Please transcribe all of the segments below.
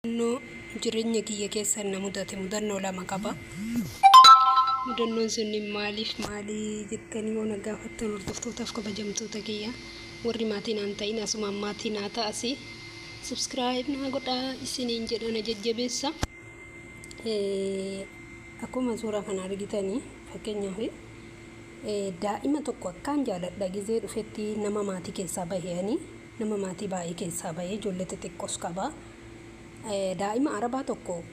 Mudannoo jireenya kiyya keessa na mudate mudannoo lama qaba. Mudannoon sunniin maaliif maalii jettanii yoo na gaafattan, hordoftootaaf kabajamtoota kiyya, warri maatii naan ta'in asumaan maatii naa ta'asi, subscribe naa godhaa isiniin jedha, na jajjabeessa. Akkuma suuraa kana argitanii, fakkeenyaaf daa'ima tokko akkaan jaaladha. Gizee dhufetti nama maatii keessaa bahee, nama maatii baay'ee keessaa bahee, ijoollee xixiqqoos qaba. Daa'ima arabaa tokko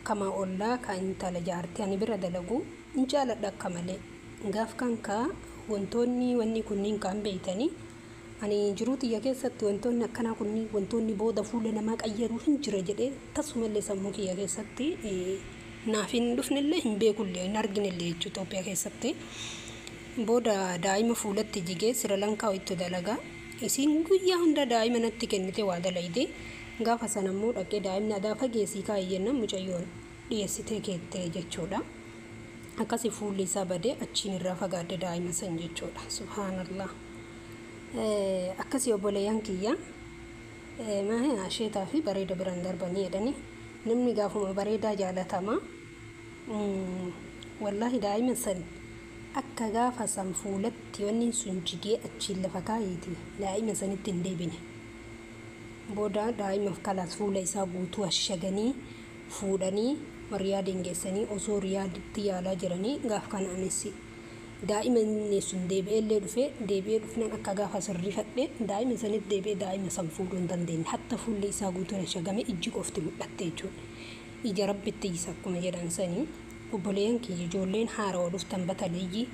kama ollaa kan intala jaartii ani bira dalagu hin jaaladha akka malee. Gaaf kan kaa wantoonni wanni kunniin kan beeytanii, ani jiruu tiyya keessatti wantoonni akkanaa kunniin, wantoonni booda fuula namaa qayyaruu hin jira jedhee tasumallee sammuu kiyya keessatti naaf hin dhufnellee, hin beekullee, hin arginellee jechuudha Itoophiyaa keessatti. Booda daa'ima fuulatti jigee Sirilankaa itti dalagaa. Isiin guyyaa hunda daa'ima natti kennite waa dalayde. Gaafa sana immoo dhaqee daa'imni adaa fageessii kaa'e jennaan mucayyoon dhiyeessitee keettee jechuudha. Akkasi fuulli isaa badee achiin irraa fagaadhe daa'ima san jechuudha. Subhaanallah. Akkasii obboleeyyan kiyya, asheetaa fi bareeda biraan darbanii jedhanii, namni gaafuma bareedaa jaalatama. Wallaahi daa'ima san akka gaafa san fuulatti wanni sun jigee achiin lafa kaayeeti daa'ima sanitti hin deebine. Booda daa'ima kalaas fuula isaa guutuu ashaganii fuudhanii Riyaadiin geessanii, osoo Riyaaditti yaalaa jiranii gaaf kana anis daa'ima inni sun deebi'eellee dhufee, deebi'ee dhufnaan akka gaafa sirrifadhe daa'ima sanitti deebi'ee daa'ima san fuudhuu hin dandeenye. Hatta fuulli isaa guutuun ashagame, ijji qofti mul'atte jechuudha. Ija Rabbitti isa akkuma jedhan sanii, obboleeyyan kiyya, ijoolleen haarawaa dhuftan bataleeyyii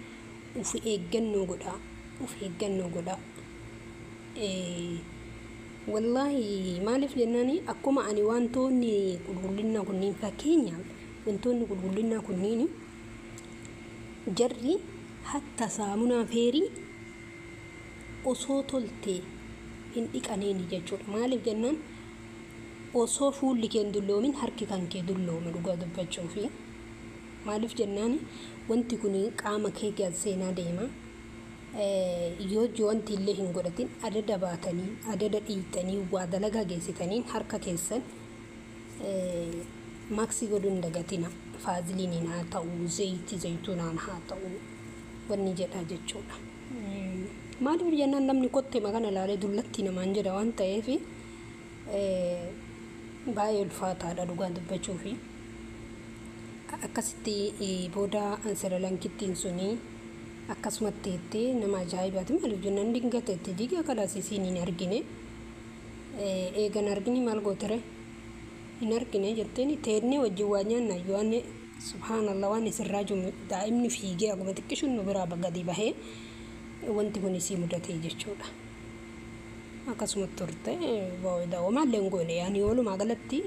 uf eeggannoo godhaa, uf eeggannoo godhaa. Wallaahi maaliif jennaani, akkuma ani wantoonni qulqullinnaa kunniin, fakkeenyaaf wantoonni qulqullinnaa kunniin, jarri hatta saamunaa feerii osoo tolte hin dhiqaneeni jechuudha. Maaliif jennaan, osoo fuulli kee hin dulloomin harki kan kee dullooma, dhugaa dubbachuufi. Maaliif jennaan, wanti kun qaama kee gad seenaa deema. Yoo wanti illee hin godhatin, adada baatanii, adada dhiitanii, waa dalagaa geessitaniin harka keessan maaksii godhuu hin dagatina. Faaziliiniin haa ta'u, zayitii zayituunaan haa ta'u, wanni jedha jechuudha. Maaliif jennaan, namni kottee kana ilaalee dullatti namaan jedha waan ta'eef baay'ee ulfaataadha dhugaa dubbachuufi. Akkasitti booda Sirilankittiin suni akkasumatti teettee nama ajaa'ibaati. Maaliif jennaan, dingata itti jigee kalaas isiin hin argine. Eegan argini maal gootere, hin argine jetteen teennee wajjin waa nyaanna. Waan subhaanallah, waan isirraa jiru, daa'imni fiigee akkuma xiqqishuun nu biraa gadi bahee wanti kun isii mudate jechuudha. Akkasumatti turte, homaallee hin goone. Yaani walumaa galatti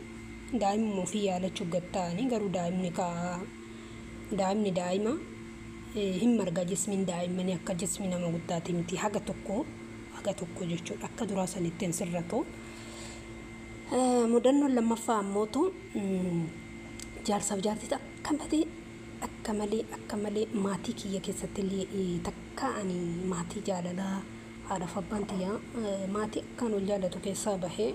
daa'imuma ofii yaalachuuf gad ta'anii, garuu daa'imni kaa daa'imni daa'ima hin marga. Jismiin daa'immanii akka jismi nama guddaati miti, haga tokko haga tokko jechuudha, akka duraa sanitti hin sirratu. Mudannoon lammaffaa ammootu jaarsaaf jaartii akka malee akka malee akka malee maatii kiyya keessatti illee takka ani maatii jaalalaa, haadhaaf abbaan tiyyaa maatii akkaan wal jaalatu keessaa bahee,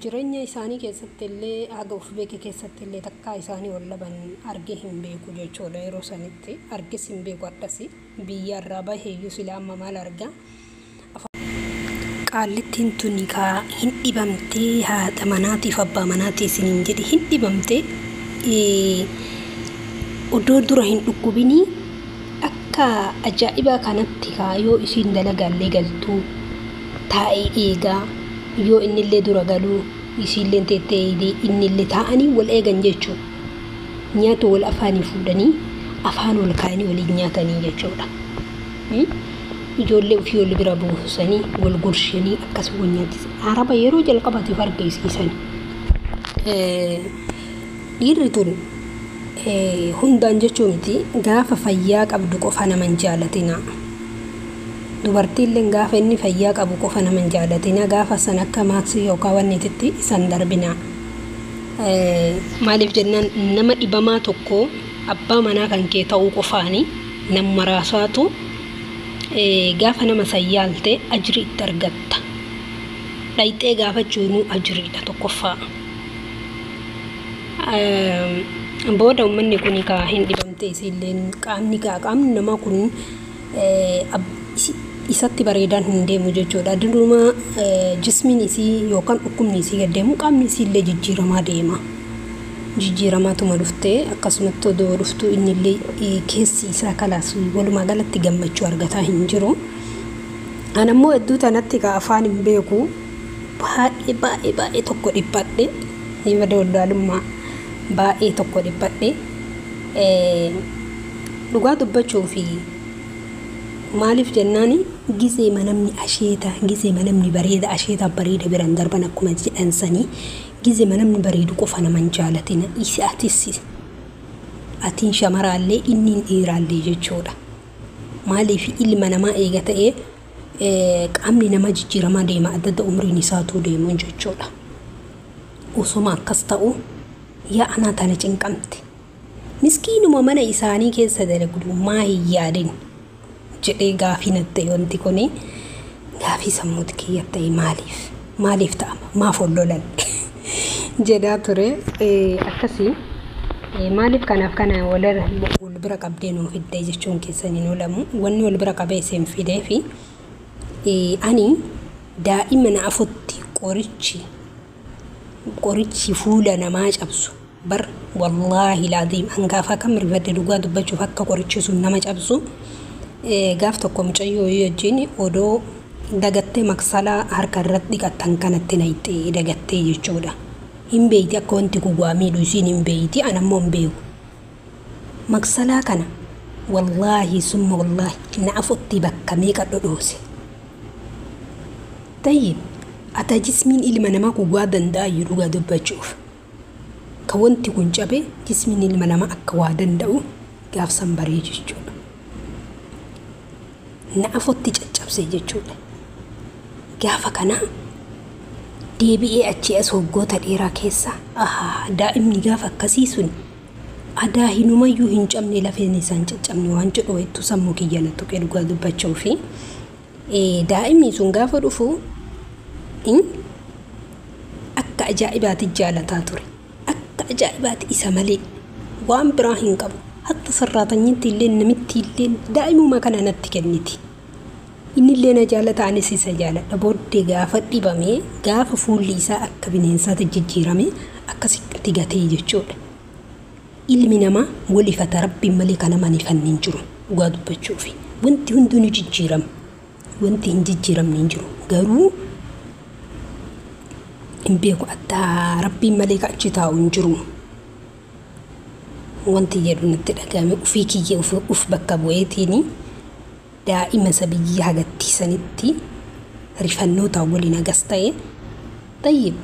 jireenya isaanii keessatti illee haga of beeke keessatti illee takkaa isaanii wal laban argee hin beeku jechuudha. Yeroo sanitti arges hin beeku, hadhasi biyyarraa baheeyyuu sila amma maal argaa. Qaallittiin tuni kaa hin dhibamtee, haadha manaatiif abbaa manaatii isiniin jedhe, hin dhibamtee odoo dura hin dhukkubinii akka ajaa'ibaa kanatti kaa yoo isiin dalagaallee galtuu taa'ee eegaa, yoo innillee dura galuu isiillee teettee eegdee, innillee taa'anii wal eegan jechuudha. Nyaata wal afaanii fuudhanii, afaan wal kaa'anii waliin nyaatanii jechuudha. Ijoollee ofii wal bira buusanii, wal gurshanii akkasuma wal nyaachisa. Araba yeroo jalqabaatiif argisiisan. Dhiirri tun hundaan jechuu miti, gaafa fayyaa qabdu qofa nama hin jaalatina. Dubartiillee gaafa inni fayyaa qabu qofa nama hin jaalatina. Gaafa san akka maaksii yookaan wanni itti isan darbina. Maaliif jennaan, nama dhibamaa tokko abbaa manaa kan kee ta'uu qofaani nama raasaatu gaafa nama san yaalte ajri itti argatta. Dhayxee gaafachuunuu ajriidha tokkoffaa. Booda uummanni kun kaa hin dhibamte isiilleen qaamni kaa qaamni namaa kun isatti bareedaan hin deemu jechuudha. Duruma jismiin isii yookaan dhukkubni isii gad deemu qaamni isiillee jijjiiramaa deema. Jijjiiramaatuma dhuftee akkasumatti odoo dhuftuu innillee keessi isaa kalaas walumaa galatti gammachuu argataa hin jiru. An ammoo hedduu tanatti kaa afaan hin beeku baay'ee baay'ee baay'ee tokko dhiphadhe bada wallaalummaa baay'ee tokko dhiphadhe dhugaa dubbachuu fi maaliif jennaani gizeema namni asheeta gizeema namni bareeda asheeta bareeda biraan darban akkuma jedhan sanii gizeema namni bareedu qofa naman jaalatina isi atis atiin shamaraallee inni dhiiraallee jechuudha. Maaliif ilma namaa eega ta'ee qaamni namaa jijjiiramaa deema adda adda umriin isaatuu deemuun jechuudha. Osuma akkas ta'u yaa anaa tana cinqamte. Miskiinuma mana isaanii keessa dalagdu maa hin yaadin jedhee gaafii natti ta'e wanti kuni gaafii sammuuti kiyya ta'e maaliif maaliif ta'ama maaf ol lolan jedhaa ture akkasii maaliif kanaaf kana wal bira qabdee nuu fiddee jechuun keessan hin oolamu wanni wal bira qabee isin fidee fi ani daa'ima na afutti qorichi fuula namaa cabsu bar wallaahi laadiim hangaafa kam rifadhe dhugaa dubbachuuf akka qorichi sun nama cabsu gaaf tokko mucayyoo wajjin odoo dagattee maksalaa harka irratti dhiqattan kanatti nayxee dagattee jechuudha. Hin beeyti akka wanti kun waa miidhu isiin hin beeyti an ammoo hin beeku. Maksalaa kana wallaahi summa wallaahi na afutti bakka meeqa dhodhoose. Tayyib ata jismiin ilma namaa kun waa danda'a iyyuu dhugaa dubbachuuf. Ka wanti kun cabe jismiin ilma namaa akka waa danda'u gaafsan baree jechuudha. Na afutti caccabse jechuudha. Gaafa kana deebi'ee achi as waggoota dheeraa keessa daa'imni gaafa akkasii sun adaa hinumayyuu hin cabne lafeen isaan caccabne waan jedhu wayittuu sammuu kiyya na tuqee dhugaa dubbachuu fi daa'imni sun gaafa dhufu akka ajaa'ibaatti jaalataa ture. Akka ajaa'ibaatti isa malee waan biraa hin qabu. Hatta sarraatanyitti illee namitti illee daa'imuma kana natti kenniti. Inni illee na jaalata anis isa jaaladha. Booddee gaafa dhibamee gaafa fuulli isaa akka bineensaatti jijjiirame akkasitti gatee jechuudha. Ilmi namaa wal ifata rabbiin malee kan namaan ifanne hin jiru dhugaa dubbachuufi. Wanti hunduu ni jijjiirama. Wanti hin jijjiiramne hin jiru. Garuu hin beeku addaa rabbiin malee kan achi taa'u hin jiru. Wanti jedhu natti dhagahame ofii kiyya uf bakka bu'eetiin daa'ima isa biyya hagattiisanitti rifannoota waliin hagas ta'e tayyib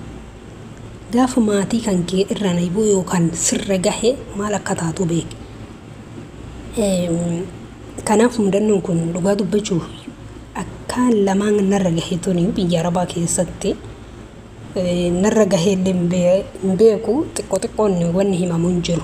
gaafa maatii kan kee irra na bu'u yookaan sirra gahe maal akka taatu beeke. Kanaaf mudannoon kun dhugaa dubbachuuf akkaan lamaan narra gahe tuni biyya arabaa keessatti narra gahee illee hin beeku xiqqoo xiqqoon wanni himamu hin jiru.